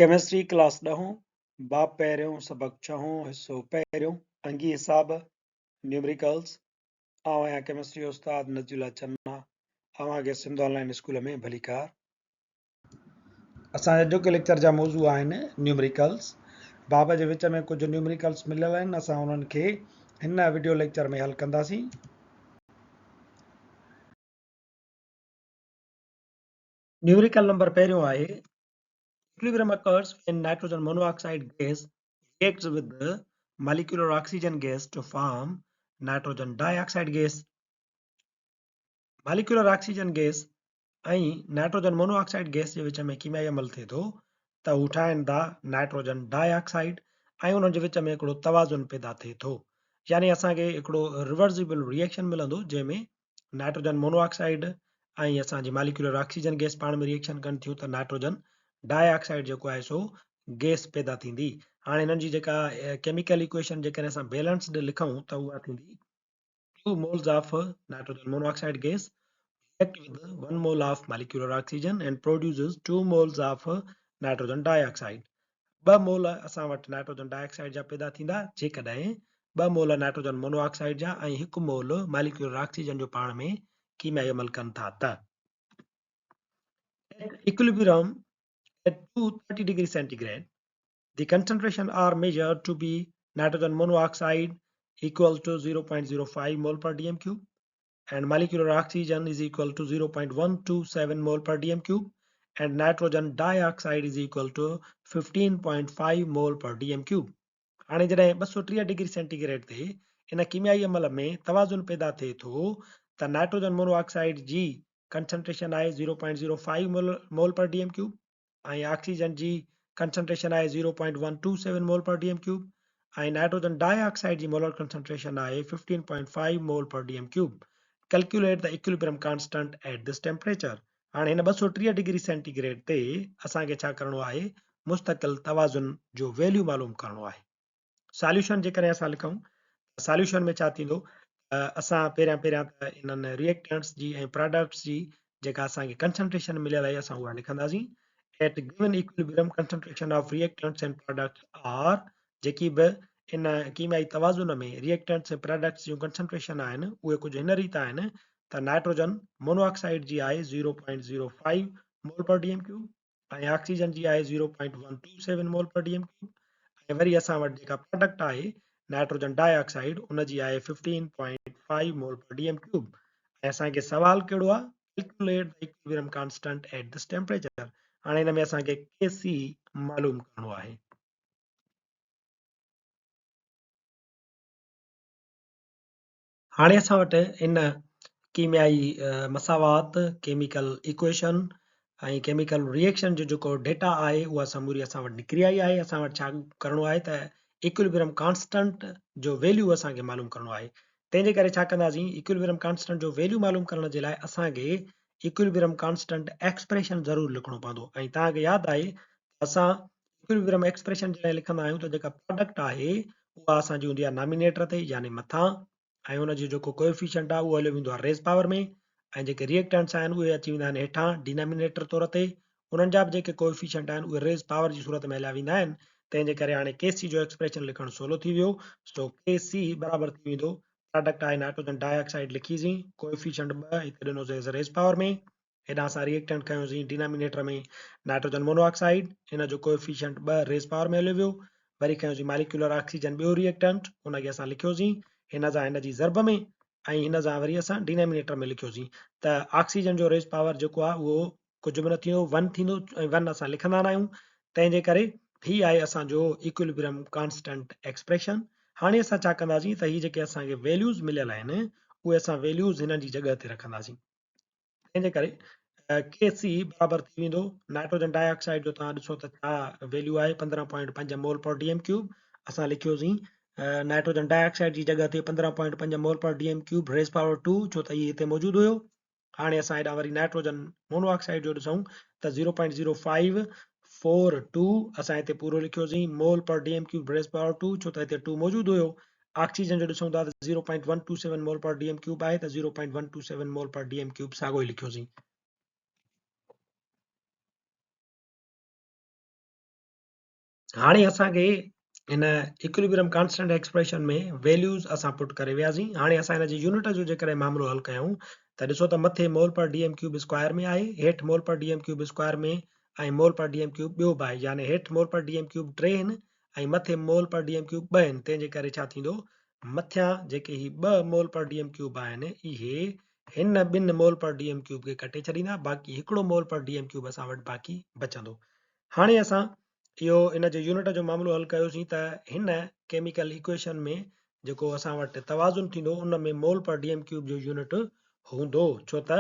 Chemistry class ڏهون، باب پهريون، سبق ڇهون، حصو پهريون، انگي حساب، Numericals، آئون آهيان ڪيمسٽري جو استاد نذير الله چنا، اوهان کي سنڌ آن لائين اسڪول ۾ ڀليڪار. اسان جا اڄوڪي ليڪچر جا موضوع آهن نيومريڪلز. باب جي وچ ۾ ڪجهه نيومريڪلز مليل آهن، اسان انهن کي هن وڊيو ليڪچر ۾ حل ڪنداسين. نيومريڪل نمبر پهريون آهي Equilibrium occurs when nitrogen monoxide gas reacts with the molecular oxygen gas to form nitrogen dioxide gas. Molecular oxygen gas ۽ nitrogen monoxide gas جي وچ ۾ ڪيميائي عمل ٿئي ٿو ته هو ٺاهين ٿا نائٽروجن ڊاء آڪسائيڊ ۽ انهن جي وچ ۾ هڪڙو توازن پيدا ٿئي ٿو يعني اسان کي هڪڙو ريورسيبل ريئيڪشن ملندو جنهن ۾ نائٽروجن مونو آڪسائيڊ ۽ اسان جي ماليڪيولر آڪسيجن گيس پاڻ ۾ ريئيڪشن ڪن ٿيون ته نائٽروجن ڊاء آڪسائيڊ جيڪو آهي سو گيس پيدا ٿيندي. هاڻي هنن جي جيڪا ڪيميڪل ايڪويشن جيڪڏهن اسان بيلنسڊ لکون ته اها ٿيندي 2 moles of nitrogen monoxide gas react with 1 mole of molecular oxygen and produces 2 moles of nitrogen dioxide. ٻه مول اسان وٽ نائٽروجن ڊاء آڪسائيڊ جا پيدا ٿيندا جيڪڏهن ٻه مول نائٽروجن مونو آڪسائيڊ جا ۽ هڪ مول ماليڪيولر آڪسيجن جو پاڻ ۾ ڪيميائي عمل ڪن ٿا ته. At equilibrium at 230 degree centigrade, the concentration are measured to be nitrogen monoxide equal to 0.05 mole per dm cube and molecular oxygen is equal to 0.127 mole per dm cube and nitrogen dioxide is equal to 15.5 mole per dm cube. هاڻي جڏهن 230 degree centi grade تي ان ڪيميائي عمل ۾ توازن پيدا ٿئي ٿو ته نائٽروجن مونو آڪسائيڊ جي ڪنسنٽريشن آهي 0.05 مول پر ڊي ايم ڪيوب ۽ آڪسيجن جي ڪنسنٽريشن آهي 0.127 mole per D M cube ۽ nitrogen dioxide جي مولر ڪنسنٽريشن آهي 15.5 mole per D M cube. Calculate the equilibrium constant at this temperature. هاڻي هن 230 ڊگري سينٽي گريڊ تي اسان کي ڇا ڪرڻو آهي مستقل توازن جو ويليو معلوم ڪرڻو آهي. ساليوشن جيڪڏهن اسان لکون ته ساليوشن ۾ ڇا ٿيندو ته اسان پهريان پهريان ته انهن ريئيڪٽنٽس جي ۽ پراڊڪٽس جي جيڪا اسان کي ڪنسنٽريشن مليل آهي اسان اها لکنداسين at given equilibrium concentration of reactants and products are جيڪي به ان ڪيميائي توازن ۾ ريئيڪٽنٽس ۽ پراڊڪٽس جون ڪنسنٽريشن آهن اهي ڪجهه هن ريت آهن ته نائٽروجن مونوآڪسائيڊ جي آهي 0.05 mole per D M cube ۽ oxygen جي آهي 0.127 mole per D M cube ۽ وري اسان وٽ جيڪا پراڊڪٽ آهي نائٽروجن ڊاء آڪسائيڊ ان جي آهي 15.5 mole per D M cube ۽ اسان کي سوال ڪهڙو آهي calculate the equilibrium constant at this temperature هاڻي هن ۾ اسان کي ڪي سي معلوم ڪرڻو آهي. هاڻي اسان وٽ ان ڪيميائي مساوات، ڪيميڪل ايڪويشن ۽ ڪيميڪل ريئيڪشن جو جيڪو ڊيٽا آهي اها سموري اسان وٽ نڪري آئي آهي. اسان وٽ ڇا ڪرڻو آهي ته ايڪوليبرم ڪانسٽنٽ جو ويليو اسان کي معلوم ڪرڻو آهي. تنهن جي ڪري ڇا ڪنداسين ايڪوليبرم ڪانسٽنٽ جو ويليو معلوم ڪرڻ جي لاء اسان کي ايڪوليبرم ڪانسٽنٽ ايڪسپريشن ضرور لکڻو پوندو ۽ توهان کي ياد آهي ته اسان ايڪوليبرم ايڪسپريشن جڏهن لکندا آهيون ته جيڪا پراڊڪٽ آهي اها اسان جي هوندي آهي نامينيٽر تي يعني مٿان ۽ ان جو جيڪو ڪوئفيشنٽ آهي اهو هليو ويندو آهي ريز پاور ۾ ۽ جيڪي ريئڪٽنٽس آهن اهي اچي ويندا آهن هيٺان ڊينامينيٽر طور تي انهن جا به جيڪي ڪوئفيشنٽ آهن اهي ريز پاور جي صورت ۾ هليا ويندا آهن تنهن جي ڪري هاڻي ڪي سي جو ايڪسپريشن لکڻ سولو ٿي ويو سو ڪي سي برابر ٿي ويندو پراڊڪٽ آهي نائٽروجن ڊاء آڪسائيڊ لکيسين ڪوئفيشنٽ 2 هتي ڏنوسين ريز پاور ۾ هيڏانهن اسان reactant کنيوسين denominator ۾ nitrogen mono oxide ان جو ڪوئفيشنٽ 2 ريز پاور ۾ هليو ويو وري کنيوسين ماليڪيولر آڪسيجن ٻيو ريئيڪٽنٽ ان کي اسان لکيوسين هن سان هن جي ضرب ۾ ۽ هن سان وري اسان ڊينامينيٽر ۾ لکيوسين ته آڪسيجن جو ريز پاور جيڪو آهي اهو ڪجهه به نه ٿيندو 1 ٿيندو ۽ 1 اسان لکندا نه آهيون تنهن جي ڪري هي آهي اسان جو ايڪوليبريم ڪانسٽنٽ ايڪسپريشن هاڻي اسان ڇا ڪنداسين ته هي جيڪي اسان کي ويليوز مليل آهن اهي اسان ويليوز هنن جي جڳهه تي رکنداسين تنهن جي ڪري ڪي سي برابر ٿي ويندو نائٽروجن ڊاء آڪسائيڊ جو توهان ڏسو ته ڇا ويليو آهي 15.5 مول پر ڊي ايم ڪيوب اسان لکيوسين نائٽروجن ڊاء آڪسائيڊ جي جڳهه تي 15.5 mole per D M cube raise power 2 ڇو ته هي هتي موجود هيو هاڻي اسان هيڏانهن وري نائٽروجن مونو آڪسائيڊ جو ڏسون ته 0.0542 اسان هتي پورو لکيوسين mole per D M cube raise power 2 ڇو ته هتي 2 موجود هيو آڪسيجن جو ڏسون ٿا ته 0.127 مول پر ڊي ايم ڪيوب آهي ته 0.127 مول پر ڊي ايم ڪيوب ساڳو ئي لکيوسين. هاڻي اسان کي هن ايڪوليبرم ڪانسٽنٽ ايڪسپريشن ۾ ويليوز اسان پٽ ڪري وياسين. هاڻي اسان هن جي يونٽ جو جيڪڏهن معاملو حل ڪيون ته ڏسو ته مٿي mole per D M cube square ۾ آهي، هيٺ mole per D M cube square ۾ ۽ mole per D M cube ٻيو به آهي، يعني هيٺ mole per D M cube ٽي آهن ۽ مٿي mole per D M cube ٻه آهن، تنهن جي ڪري ڇا ٿيندو مٿيان جيڪي هي ٻه mole per D M cube آهن اهي هن ٻن mole per D M cube کي ڪٽي ڇڏيندا، باقي هڪڙو mole per D M cube اسان وٽ باقي بچندو. هاڻي اسان اهو ان جي يونٽ جو معاملو حل ڪيوسين ته هن ڪيميڪل ايڪويشن ۾ جيڪو اسان وٽ توازن ٿيندو ان ۾ mole per D M cube جو يونٽ هوندو ڇو ته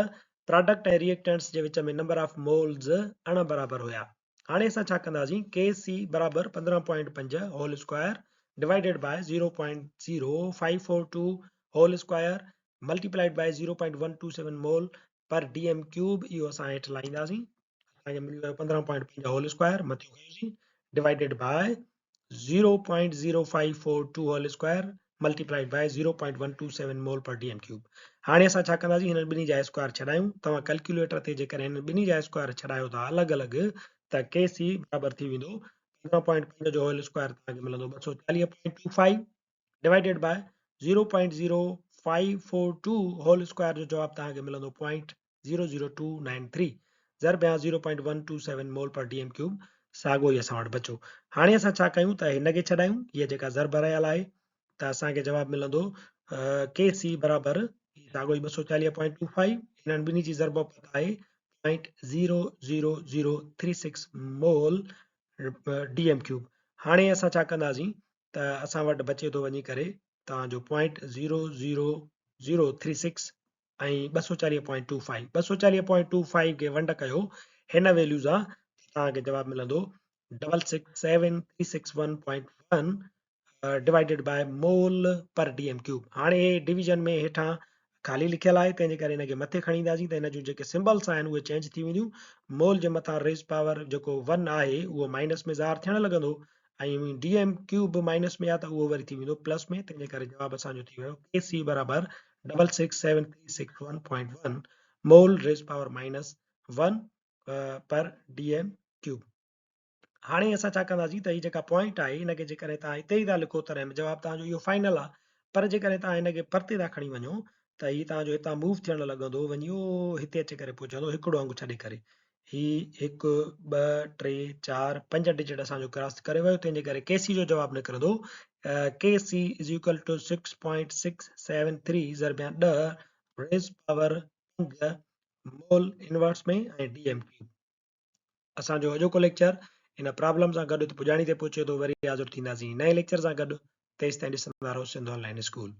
پراڊڪٽ ۽ ريئيڪٽنٽس جي وچ ۾ نمبر آف مولز اڻ برابر هيا. هاڻي اسان ڇا ڪنداسين ڪي سي برابر 15.5 whole square divided by 0.0542 whole square multiplied by 0.127 mole per D M cube اهو اسان هيٺ لاهينداسين. اسان کي ملي ويو 15.5 هول اسڪوائر مٿيون ڪيوسين divided by 0.0542 whole square multiplied by 0.127 mole per D M cube. هاڻي اسان ڇا ڪنداسين هنن ٻنهي جا اسڪوائر ڇڏايون. توهان ڪلڪيوليٽر تي جيڪڏهن هنن ٻنهي جا اسڪوائر ڇڏايو ٿا الڳ الڳ ته ڪي سي برابر ٿي ويندو 15.5 جو هول اسڪوائر توهان کي ملندو 240.25 ڊوائيڊيڊ باء 0.0542 هول اسڪوائر جو جواب توهان کي ملندو 0.00293 ضرب يا 0.127 mole per D M cube ساڳو ئي اسان وٽ بچو. هاڻي اسان ڇا ڪيون ته هن کي ڇڏايون هيء جيڪا ضرب رهيل آهي ته اسان کي جواب ملندو ڪي سي برابر ساڳو ئي 240.25 انهن ٻنهي جي ضرب پت آهي 0.00036 مول ڊي ايم ڪيوب. هاڻي اسان ڇا ڪنداسين ته اسان وٽ بچي ٿو وڃي ڪري توهان جو point zero zero zero three six ۽ 240.25 240.25 کي ونڊ ڪيو هن ويليو سان ته توهان کي جواب ملندو double six seven three six one point one divided by mole per D M cube. هاڻي هي ڊويزن ۾ هيٺان خالي لکيل آهي تنهن جي ڪري هن کي مٿي کڻي اينداسين ته هن جون جيڪي سمبلس آهن اهي چينج ٿي وينديون. مول جي مٿان ريز پاور جيڪو ون آهي اهو مائنس ۾ ظاهر ٿيڻ لڳندو ۽ ڊي ايم ڪيوب به مائنس ۾ آهي ته اهو وري ٿي ويندو پلس ۾ تنهن جي ڪري جواب اسان جو ٿي ويو ڪي سي برابر double six seven three six one point one mole raise power minus one per D M cube. هاڻي اسان ڇا ڪنداسين ته هي جيڪا پوائنٽ آهي ان کي جيڪڏهن توهان هتي ئي ٿا لکو تڏهن به جواب توهان جو اهو فائنل آهي پر جيڪڏهن توهان هن کي پرتي ٿا کڻي وڃو ته هي توهان جو هتان موو ٿيڻ لڳندو وڃي او هتي اچي ڪري پهچندو هڪڙو انگ ڇڏي ڪري هي هڪ ٻه ٽي چار پنج ڊجٽ اسان جو ڪراس ڪري ويو تنهن جي ڪري ڪي سي جو جواب نڪرندو K C is equal to six point six seven three ضربيان ڏهه ريز پاور پنج مول انورس ۾ ۽ ڊي ايم ڪيوب. اسان جو اڄوڪو ليڪچر ان پرابلم سان گڏ پڄاڻي تي پهچي ٿو. وري حاضر ٿينداسين نئين ليڪچر سان گڏ. تيستائين ڏسندا رهو سنڌ آن لائين اسڪول.